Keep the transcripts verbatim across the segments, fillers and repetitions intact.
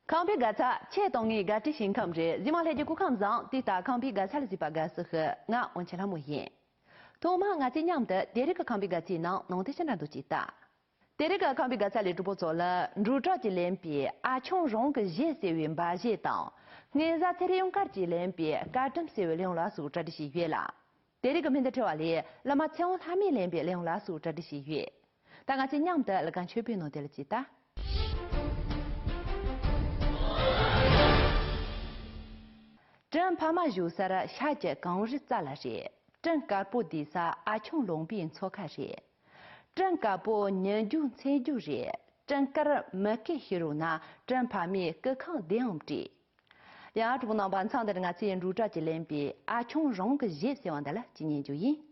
ཁམས་པའི་དགའ་ཚལ་ཆེད་གཏོང་ངེས་དགའ་སྤྲོའི་ཞིང་ཁམས་རེད། གཟིགས་མང་ལྷན་རྒྱས་སྐུ་ཁམས་བཟང་། དེ་ལྟ་ཁམས་པའི་དགའ་ཚལ་ལ་གཟིགས་པ་དགའ་བསུ་ཞུ། ང་དབང་ཆེན་ལྷ་མོ་ཡིན། ཐོག་མར་ང་ཚོས་མཉམ་དུ་དེ་རིང་གི་ཁམས་པའི་དགའ་ཚལ་ནང་ནང་དོན་ཅི་འདྲ་འདུག་ཅིག་ལྟ། དེ་རིང་གི་ཁམས་པའི་དགའ་ཚལ་ལས་གྲོགས་པོ་ཚོ་ལ་འབྲུག་གྲགས་ཀྱིས་ལེན་པའི་ཨ་ཆུང་རང་གི་གཞས་ཟེར་བའི་འབའ་གཞས་དང་། སྔོན་བཟའ་ཚེ་རིང་དབྱངས་དཀར་གྱིས་ལེན་པའི་སྐར་སྒྲོམ་ཟེར་བའི་གླེང་བ་ལ་སོགས་གྲ་སྒྲིག་བྱས་ཡོད་ལ། དེ་རིང་གི་སྨན་དང་འཕྲད་པ་ལས་བླ་མ་ཚེ་དབང་ལྷ་མོས་ལེན་པའི་གླེང་བ་ལ་སོགས་གྲ་སྒྲིག་བྱས་ཡོད། ད་ང་ཚོས་མཉམ་དུ་ལ་གང་ཆོས་པའི་ནང་དེ་ལ་ཅིག་ལྟ། སྤྲིན་འཕར་མ་བཞུགས་སར་ཤར་གྱི་གངས་རི་རྩ་ལ་རེད། སྤྲིན་དཀར་པོ་ལྡིར་ས་ཨ་ཆུང་ལུང་པའི་མཚོ་ཁ་རེད། སྤྲིན་དཀར་པོ་ཉིན་རྒྱུན་མཚན་རྒྱུ་རེད། སྤྲིན་དཀར་མི་སྐད་ཤེས་རོགས་ན། སྤྲིན་འཕར་མའི་སྐུ་ཁམས་བདེའམ་བཀྲེས། ཡང་གྲོགས་པོ་རྣམ་པ། མཚམས་འདིར་ང་ཚོས་འབྲུག་གྲགས་ཀྱིས་ལེན་པའི་ཨ་ཆུང་རང་གི་གཞས་ཟེར་བ་འདི་ལ་ཅིག་ཉན་རྒྱུ་ཡིན།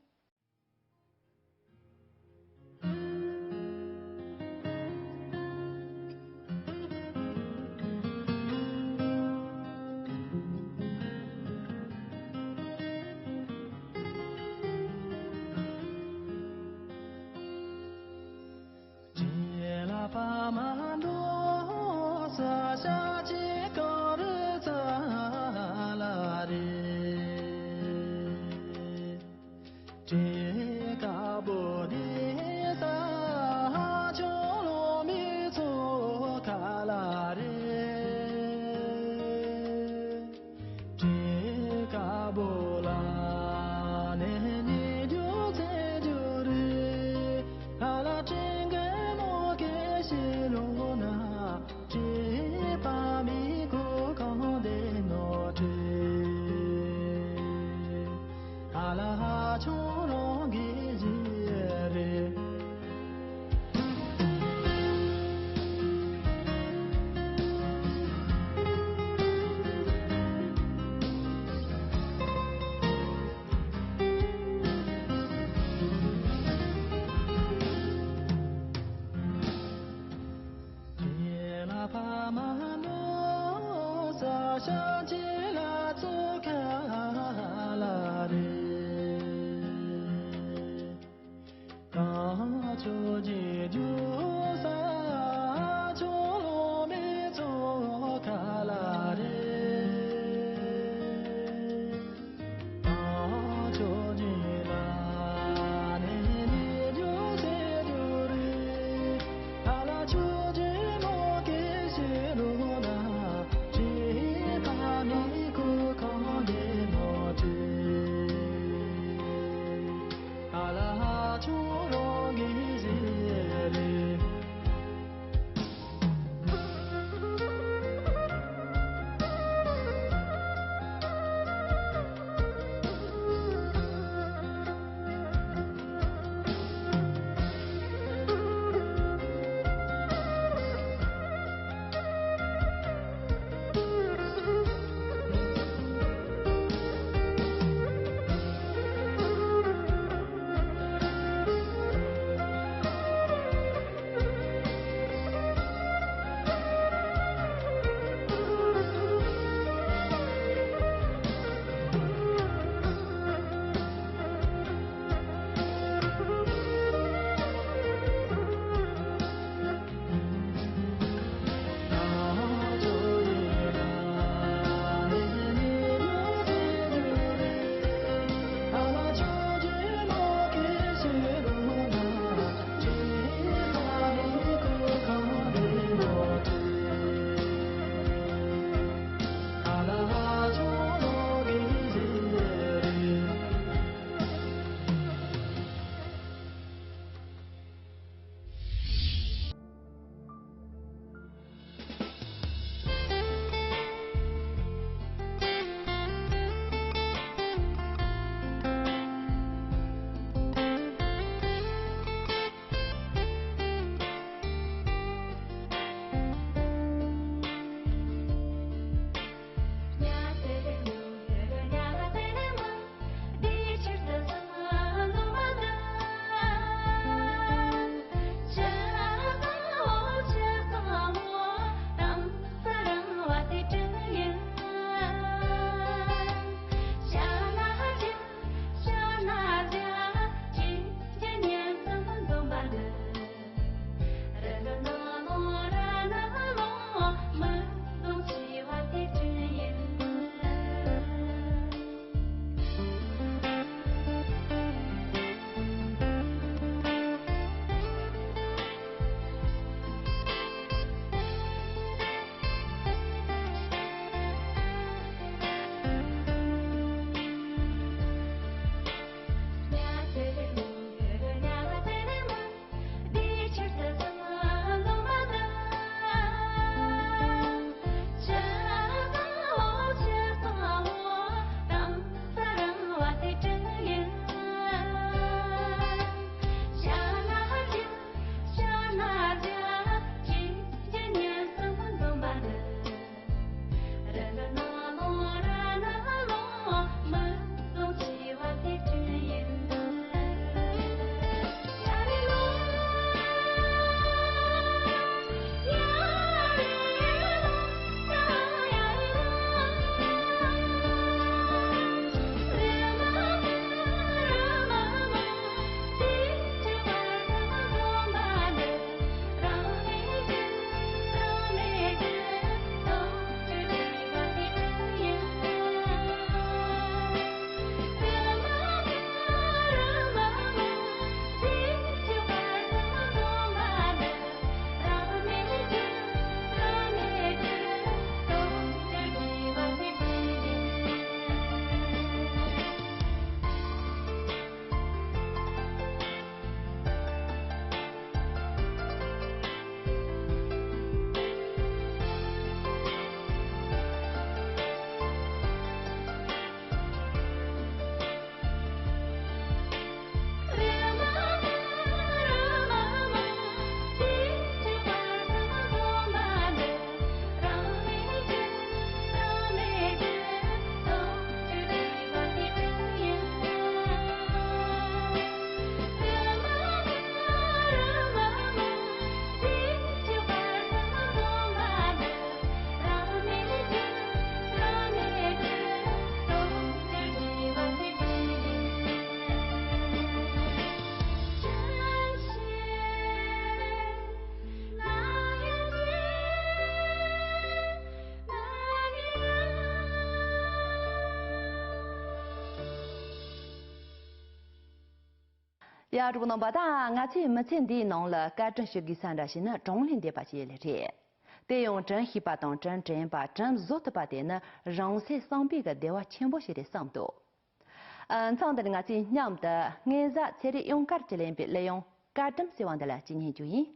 ཡ། གྲོགས་རྣམ་པ། ད་ང་ཚོས་མི་ཚེ་འདིའི་ནང་ལ་བཀའ་དྲིན་ཞུ་དགོས་ས་འདྲ་ཞིག་ནི་དྲང་གནས་འདས་པ་ཞིག་ལས་རེད། དེ་ཡང་དྲིན་ཤེས་པ་དང་དྲིན་དྲན་པ། དྲིན་གཟོ་ཐུབ་པ་དེ་ནི་རང་སེམས་བསམ་པའི་གི་བདེ་བ་ཆེན་པོ་ཞིག་རེད་བསམ་འདུག། ཨ། མཚམས་འདིར་ང་ཚོས་མཉམ་དུ་སྔོན་བཟའ་ཚེ་རིང་གཡང་དཀར་གྱིས་ལེན་པའི་གླུ་དབྱངས་བཀའ་དྲིན་ཟེར་བ་འདི་ལ་གཅིག་ཉན་རྒྱུ་ཡིན།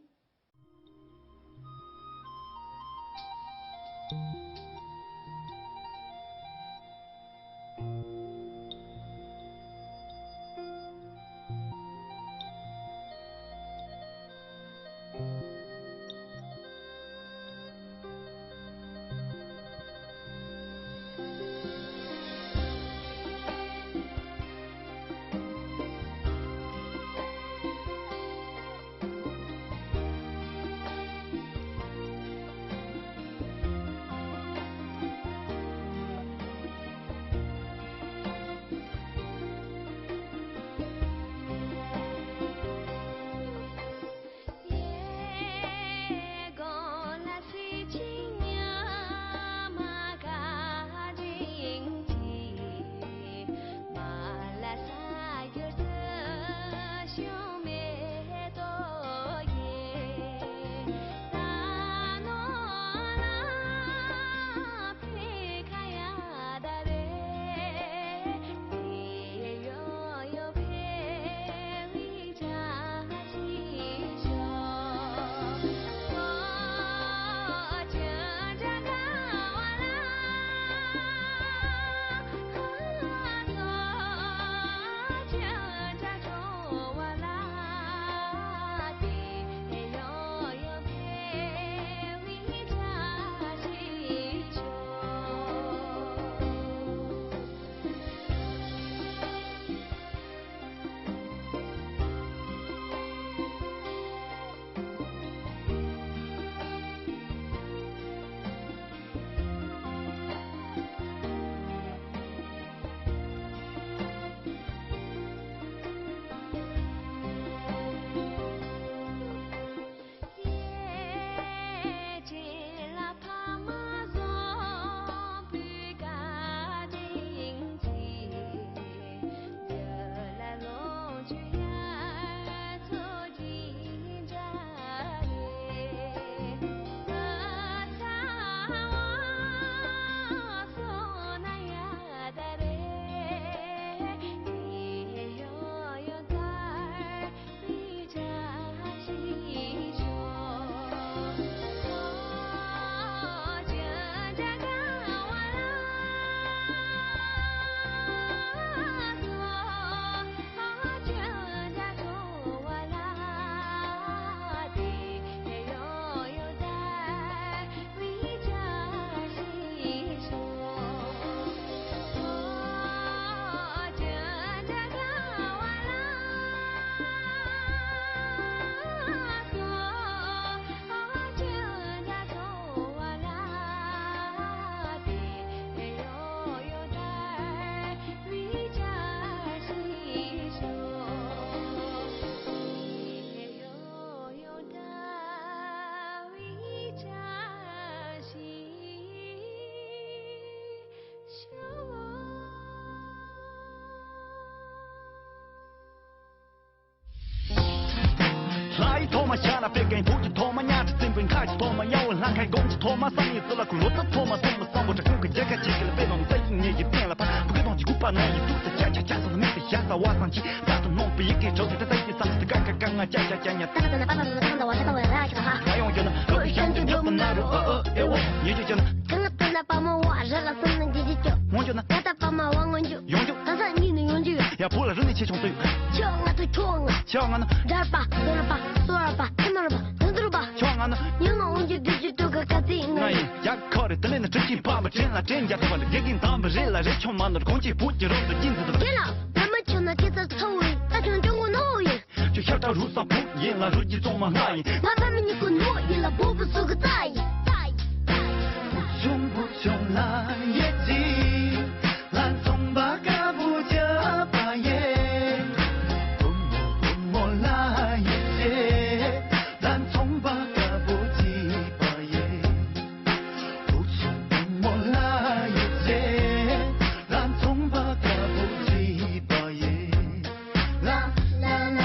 ལྷའི་ཐོག་མ་ཤ་ན་པད་ཀན་བུ་གི་ཐོག་མ་ཉ་ཁྲི་བཙན་པོའི་ཁ་གི་ཐོག་མ་ཉ་བོ་ལྷ་ཁའི་དགོང་གི་ཐོག་མ་བསམ་ཡས་སུ་ལ་ཁུ་ལོ་ཙཱ་ཐོག་མ་སོང་མི་བསམ་པོ་དྲ་ཁུང་གི་རྒྱལ་ཁ་ཆེ་གི་ལ་པད་ནང་ཙ་ཡིག་ཉེ་གི་བསྟན་ལ་ཕ་བུ་གི་ཐོང་གི་སྐུ་པ་ན་ཡི་དུ་ཙ་ཆ་ཆ་ཆ་ས་ལ་མི་ཚེ་ཞ་ས་བ་སང་ཆི་ད་དུ་ནོང་པི་ཡི་གེ་གྲོགས་ཀྱི་ད་ཙ་ཡིག་ཙམ་ཟི་ད་ཀ་ཀ་ཀ་ང་ཅ་ཅ་ཅ་ཉ་ཏ་ཏ་ན་པ་ཏ་ཏ་ཏ་ཏ་བ་ཤ་ཏ་བ་ར་ཤ་ཧ་ཡོང་ཡོང་ན་ལོ་ཤ་འདི་འགྲོ་པ་ན་རུ་ཨ་ཨ་ཨེ་འོ་ཉེ་ཅོ་ཅོ་ན། གང་ལྟར་ན་པ་མོ་བ་ར་ལ་སོང་ན་འདི་འདི་ཅོ། ངོ་ཅོ་ན། ད་ལྟ་པ་མ་བ་ངོ་འཇུ། ཡོང་འཇུ། ད་ས་གཉིས་ནི་ཡོང་འཇུ་ཡོད། ཡ་བུ་ལ་རུ་ནི་ཆེ་ཆུང་སྟོད། ཆོ་ང་ཏུ་ཆོ་ང་། ཆོ་ང་ན། འདྲ་པ་དོ་ར་པ་སོ་ར་པ་ཐི་མ་ར་པ་དོ་དུ་ར་པ། ཆོ་ང་ན། ཉི་མ་འོང་འཇུ་དུ་ཅུ་ཏུ་ག་ཀ་ཙི་ང་ཡིན། ཡ་ཁོ་རེ་དི་ལེ་ན་དྲི་ཅིན་པ་མ་དྲན་ལ་དྲན་རྒྱ་ཐོ་བ་ལ་དགེ་རྒན་དམ་པ་རེ་ལ་རེ་ཆོ་མ་ནོར་གོང་ཅི་བུ་ཅི་རོ་དུ་ཅིན་ཟི་དུ། དེ་ལ་ད་མ་ཆོ་ན་ཁེ་ཚ་ཚ་བོ་ཡིན། ད་ཆོ་ན་ཅོ་ངོ་ནོ་ཡིན། ཁྱོད་ཤར་ཁྲ་རུ་ས་བུ་ཡིན་ལ་རུ་གྱི་ཙོང་མ་ལྷ་ཡིན། ཕ་ཕ་མི་ཉིད་ཀུན་ནོ་ཡིན་ལ་བུ་བུ་སུ་གི་རྩ་ཡིན། བུ་ཆུང་བུ་ཆུང་ལ་ཡེ་ཅི། ལ་ཚོང་པ་ཀ་བུ་ཅ་པ་ཡེ། བུ་མོ་བུ་མོ་ལ་ཡེ་ཅི། ལ་ཚོང་པ་ཀ་བུ་ཅི་པ་ཡེ། བུ་ཆུང་བུ་མོ་ལ་ཡེ་ཅི། ལ་ཚོང་པ་ཀ་བུ་ཅི་པ་ཡེ། ལ་ལ་ལ།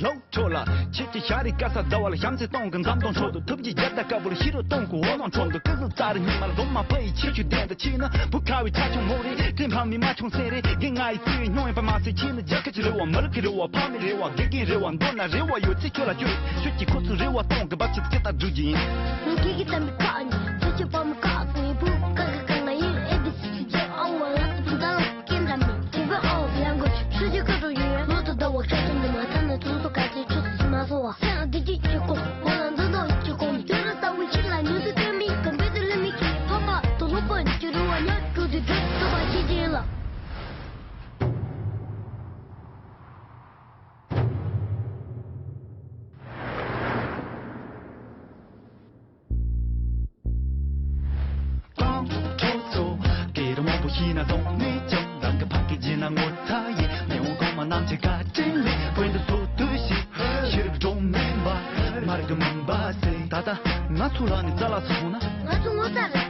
ལྷོ་ཕྱོགས་ལ་ཁྱེད་ཀྱི་ཤ་རི་དཀར་ས་ཟླ་བ་ལ་བྱམས་བརྩེ་གཏོང་གི་འཛམ་གདོང་ཁྲོད་དུ་ཐུབ་ཀྱི་རྒྱལ་དར་དཀར་པོ་ལ་ཤེས་རབ་གཏོང་གི་འོ་ལོང་ཁྲོད་དུ་ཀི་ཟུ་ཙ་རི་ཉི་མ་ལ་རོ་མ་ཕ་ཡི་ཆེ་ཆུ་ལྡན་དུ་ཕྱིན་ན་བུ་ཁ་བའི་ཁྲ་ཆུང་མོ་རེད་དྲིན་ཕ་མི་མ་ཆུང་སེ་རེད་དགེ་ང་ཡི་སྲིད་སྙོང་ཡིན་པ་མ་ཟད་ཁྱེད་ནི་རྒྱལ་ཁབ་ཀྱི་རེ་བ་མི་རིགས་ཀྱི་རེ་བ་ཕ་མའི་རེ་བ་དགེ་རྒན་རེ་བ་མདོར་ན་རེ་བ་ཡོད་ཚེ་ཁྱོད་ལ་བསྐྱོད་ཁྱོད་ཀྱི་ཁོ་ཚོའི་རེ་བ་གཏོང་གི་འབབ་ཆུ་ཚེ་ལྟར་བསྒྲུབ་རྒྱུ་ཡིན། ངས་ཁྱེད་ཀྱི་བསམ་པའི་ཁ་ནས་ཁྱེད་ཀྱི་བུ་མོ་ཁག་ཟིན་བུ་ཁག་གི་ཁག་ང་ཡིན་ཨེ་བི་སི་ཇི་ཨོ་ཝ་ལ་ཏི་ཏ་ལ་ཀེམ་ར་མི་ཏི་བ་ཨོ་ལ་གོ་ཆུ་ཆུ་ཁ་དྲོ་ཡོད་ལོ་ཏི་ཏ་བ་ཁ་ཏོ་ནི་མ་ཐ་ན་ཏུ་ཏོ་ཁ་ཏི་ཆུ་སི་མ་སོ་བ་སེ་ཨ་ཏི་ཅི་ཅི་ཀོ་ཨོ་ལ་འདི་ཏོ་ཅི་ཀོ་ཡོ་ར་ཏ་བུ་ཁྱི་ལ་ཉུ་ཏི་ཏེ་མི་ཀམ་པི་ཏི་ལི་མི་ཁྱི་ཕ་ཕ་ཏོ་ལོ་པ་ཅི་རུ་བ་ཉ་ཀྲུ་ཏི་ཏུ་ཏོ་བ་ཁྱི་ཅི་ལ། ཀོང་ཁྲོ་ཚོ། སྐད་རིང་མང་པོ་ཤེས་ན་རྫོང་ནས་ཀྱང་རང་གི་ཕ་སྐད་བརྗེད་ན་ངོ་ཚ་ཡིན། མི་འོང་གོང་མ་རྣམས་ཀྱི་བཀའ་དྲིན་ལས་བོད་འདི་སོ་དུ་ཞིག་ཤེས་རིག་སྒྲོན་མེ་འབར་མར་གི་མུན་པ་སེལ། ད་ལྟ་ང་ཚོ་ལ་ནི་རྩ་ལ་ཚ་སོང་ན། ང་ཚོ་ངོ་ཚ་རེད།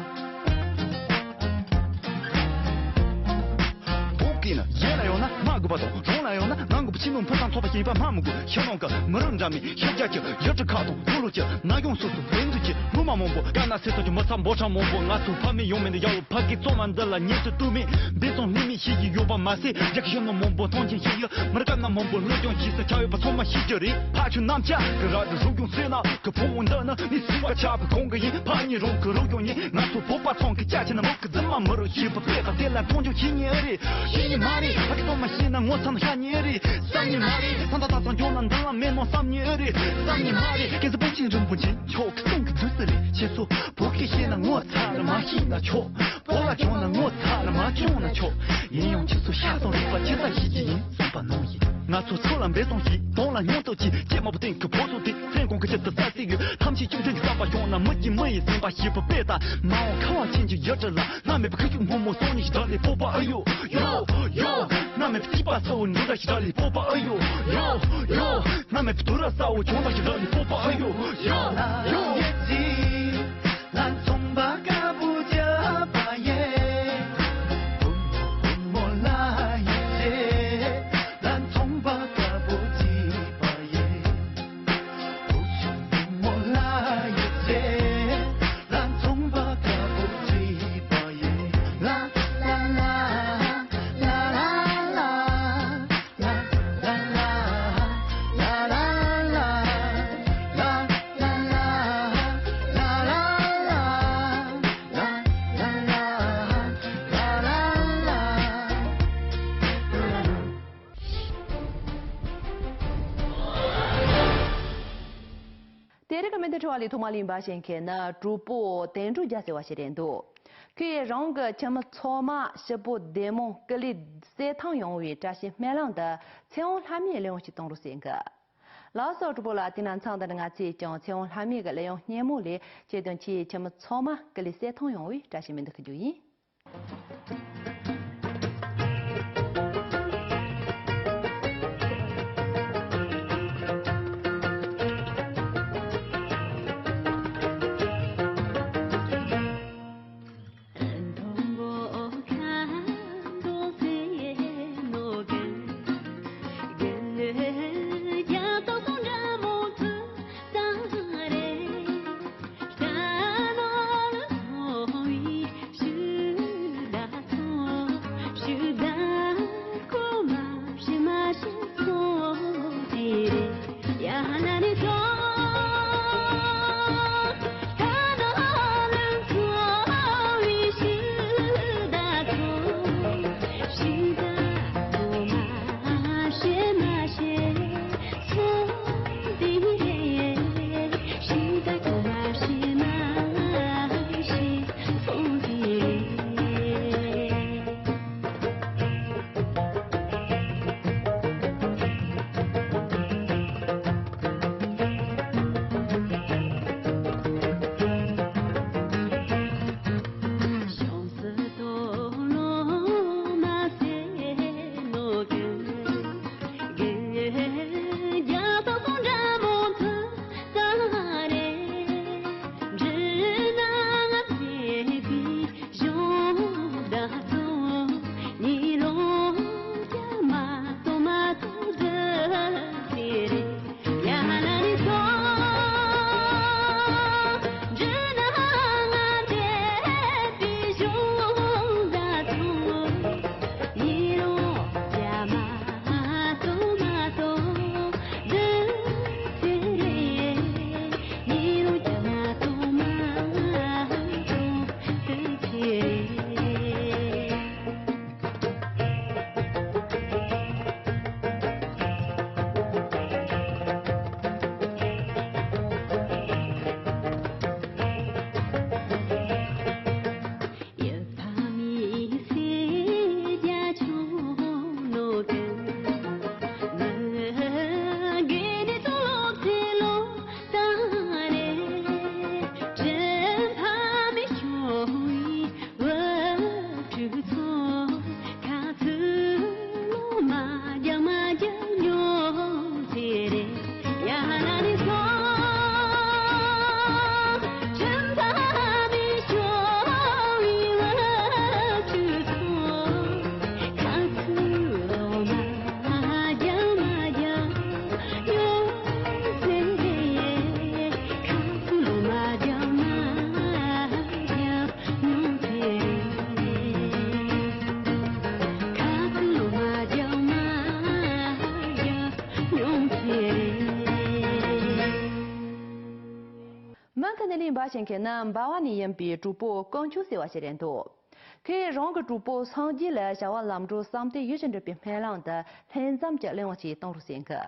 བོད་སྐད་ནི་གཞན་ལ་ཡོང་ན་སྨྲ་དགོས་པ་དང་རང་ལ་ཡོང་ན་ངང་དགོས་པ་ཕྱི་ནང་ཕུན་སུམ་ཚོགས་པ་ཞིག་ཡིན་པ་སྨྲ་མི་དགོས། ཤི་ལོང་ཀ་མི་རབས་འདྲ་མིན་ཤར་རྒྱ་ཁྱི་ཡུལ་གྲུ་ཁག་དང་ཐུ་ལུ་ཁྱི་ན་གཞོན་སོ་སོ་བོད་འདི་ཁྱི་སློབ་མ་མང་པོ་དཀར་ནག་སེར་ཐོག་གི་མི་ཚང་འབོར་ཆེན་མང་པོ་ང་ཚོའི་ཕ་མེས་ཡང་མེས་འདི་ཡག་པོ་ཕ་སྐད་གཙང་མ་འདི་ལ་ཉན་ཚུལ་དུ་མེད་འབད་བརྩོན་ལྷད་མེད་བྱེད་ཀྱི་ཡོད་པ་མ་ཟད་རྒྱ་ཁྱི་ཞིམ་ནོ་མང་པོ་མཐོང་ཆེན་ཤེས་ཡོད་མི་དཀར་ནག་མང་པོ་སློབ་སྦྱོང་བྱེད་ས་ཆགས་ཡོད་པ་ཚང་མ་ཤེས་རྒྱུ་རེད། ཕ་ཆུ་གནམ་ལྕགས་ཀྱི་ར་དུ་རུབ་ཡོང་ཟེར་ན། ཁོ་བོ་འདི་ནི་ནི་སྲིད་པ་ཆགས་པའི་གོང་གི་ཡིན། ཕ་ཉིད་རང་གི་རང་སྐྱོང་ཉིད། ང་ཚོ་བོད་པ་ཚང་གི་ཅག་ཆེ་ན་མི་གི་རྫུན་མ་མི་རུ་ཤེས་པ་པས་ད་དེ་ལ་མཐོང་ཆུང་ཤེས་ཉེ་ཨེ་རེད། ཤེས་ཉེ་མ་རེད། ཕ་གི་གཏོང་མ་ཤེས་ན་ངོ་ཚ་ན་ཤ་ཉེ་ཨེ་རེད། བསམ་ཉེ་མ་རེད། ས་མཐའ་དག་ཚང་འཇོག་ན་འདི་ལ་མེད་ནོ་བསམ་ཉེ་ཨེ་རེད། བསམ་ཉེ་མ་རེད། སྐལ་བཟང་པཎ་ཆེན་རིན་པོ་ཆེ་མཆོག་གི་གསུང་གི་བདུད་རྩི་རེད། ཁྱེད་ཚོ་བོད་སྐད་ཤེས་ན་ངོ་ཚ་ལ་མ་ཤེས་ན་ཆོག་བོད་ལ་བྱུང་ན་ངོ་ཚ་ལ་མ་བྱུང་ན་ཆོག་ཡིན་ཡང་ཁྱེད་ཚོ་ཤ་ཚང་རིག་པ་ཇི་ལྟར་ཤེས་ཀྱི་ཡིན་བསམ་པ་ནང་བཞིན། ང་ཚོ་ཚོ་ལ་འབད་བརྩོན་བྱེད། གདོང་ལ་སྙིང་སྟོབས་ཀྱིས་སྐྱེས་མ་བུ་སྟེང་གི་ཕོ་སོ་དེ་སེམས་ཁོང་གི་ཆེད་དུ་ས་སྲིད་ཡོད། ཐམས་ཅད་ཁྱིམ་ཚང་གི་བསམ་པ་བྱུང་ན་མི་གྱིས་མི་ཡི་སེམས་པ་ཞེ་པོ་དཔེ་ལྟ། མ་འོངས་ཁ་བ་ཅན་གྱི་ཡུལ་གྲུ་ལ་སྣ་མེད་པའི་ཁུ་བྱུག་སྔོན་མོ་སོང་ནས་ཞིག་བདག་ལས་སྤོབས་པ་ཨ་ཡོ་ཡོ་ཡོ། སྣ་མེད་པའི་སྐྱིད་པ་གསལ་བོ་འབྱུང་བ་ཞིག་བདག་ལས་སྤོབས་པ་ཨ་ཡོ་ཡོ་ཡོ། སྣ་མེད་པའི་དུ་ར་གསལ་བོ་བྱུང་བ་ཞིག་བདག་ལས་སྤོབས་པ་ཨ་ཡོ་ཡོ་ཡོ། ལ་ཚོང་པ་དཀར་པོ་བརྒྱབ་པ་ཡེ། བུ་མོ་བུ་མོ་ལ་ཡིན་ཚེ། ལ་ཚོང་པ་དཀར་པོ་བརྩིས་པ་ཡེ། བུ་ཆུང་བུ་མོ་ལ་ཡིན་ཚེ། ལ་ཚོང་པ་དཀར་པོ་བརྩིས་པ་ཡེ། ལ་ལ་ལ་ལ་ལ་ལ། དེ་རིང་གི་མི་འདི་དྲི་བ་ལས་ཐོག་མ་ལེན་པ་ཞིག་མཁན་ནི་གྲོགས་པོ་དོན་གྲུབ་རྒྱལ་ཟེར་བ་ཞིག་རེད་འདུག་ཁོས་རང་གི་ཁྱིམ་མི་ཚང་མ་ཕྱི་པོ་བདེ་མོ་སྐུ་ལུས་གསལ་ཐང་ཡོང་བའི་བཀྲ་ཤིས་སྨོན་ལམ་འདི་ཚེ་དབང་ལྷ་མོས་གླེང་བ་ཞིག་གཏོང་རོགས་ཟེར་གི། ལགས་སོ་གྲོགས་པོ་ལགས། དེ་ན་མཚམས་འདི་ནས་ང་ཚོས་ཀྱང་ཚེ་དབང་ལྷ་མོའི་གི་གླེང་སྙན་མོ་ལས་ཁྱེད་དང་ཁྱེད་ཡི་ཁྱིམ་མི་ཚང་མ་སྐུ་ལུས་གསལ་ཐང་ཡོང་བའི་བཀྲ་ཤིས་སྨོན་འདུན་ཞུ་རྒྱུ་ཡིན། ཡང་ཐ་ན་ནི་འབའ་ཞིག་མཁན་ནི་འབའ་བ་ནས་ཡིན་པའི་གྲོགས་པོ་ཀུན་ཆུ་ཟེར་བ་ཞིག་རེད་འདུག་ཁོས་རང་གི་གྲོགས་པོ་སངས་རྒྱས་ལ་བྱ་བ་ལམ་འགྲོ་བསམ་གཏན་ཡིད་བཞིན་འགྲུབ་པའི་སྨོན་ལམ་དུ་ལྷན་འཛོམས་ཀྱི་གླེང་བ་ཞིག་གཏོང་རོགས་ཟེར་གི།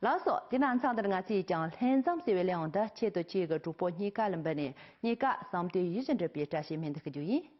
ལགས་སོ། དེ་ན་མཚམས་འདིར་ང་ཚོས་ཀྱང་ལྷན་འཛོམས་ཟེར་བའི་གླེང་བ་འདི་ཆེད་དུ་ཁྱེད་ཀྱི་གྲོགས་པོ་གཉིས་ཀ་ལ་འབུལ་ནས། གཉིས་ཀ་བསམ་གཏན་ཡིད་བཞིན་འགྲུབ་པའི་བཀྲ་ཤིས་སྨོན་འདུན་ཞུ་རྒྱུ་ཡིན།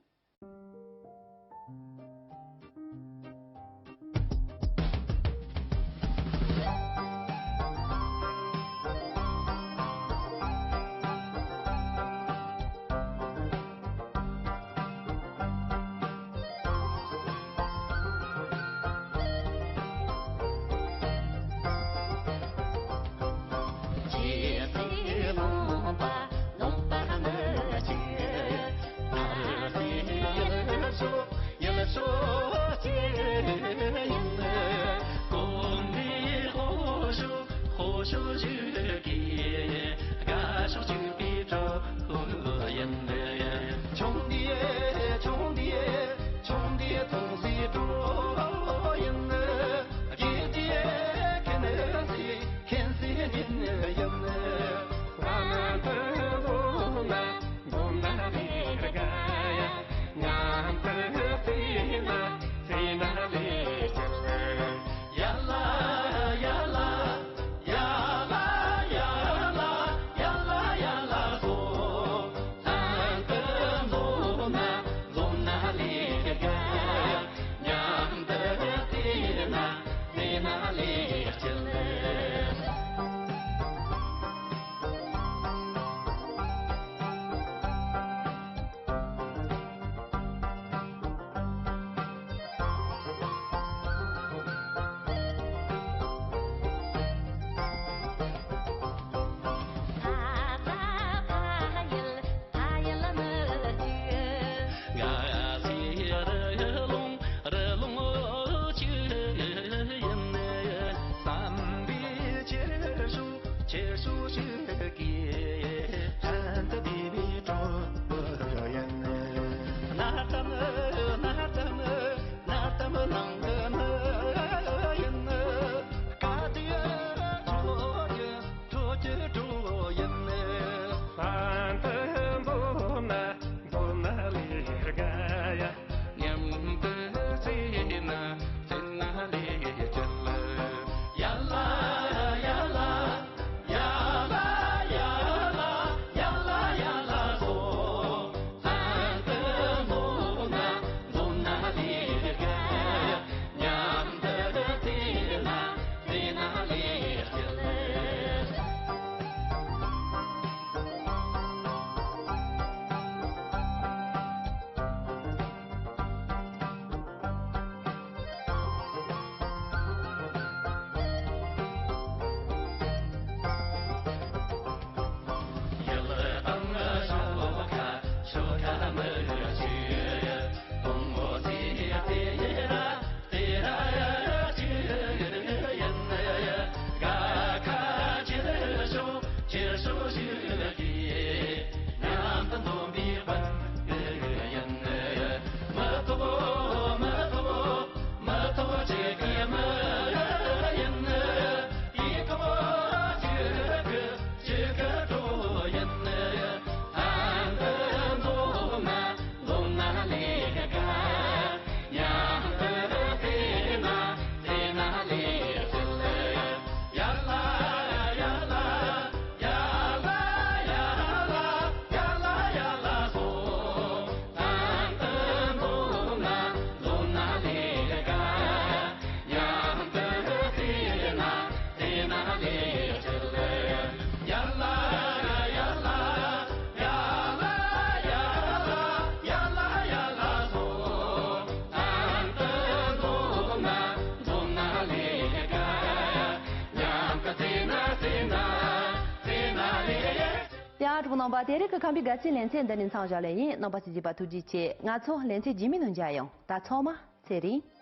ཡ། གྲོགས་རྣམ་པ། དེ་རིང་གི་ཁམས་པའི་དགའ་སྤྲོའི་ལེ་ཚན་འདི་ནས་མཚམས་བཞག་ལེ་ཡིན། རྣམ་པ་ཚོས་མཇལ་བ་ཐུགས་རྗེ་ཆེ། ང་ཚོ་ལེ་ཚན་རྗེས་མའི་ནང་མཇལ་ཡོང་། ད་ཚང་མ་ཚེ་རིང་།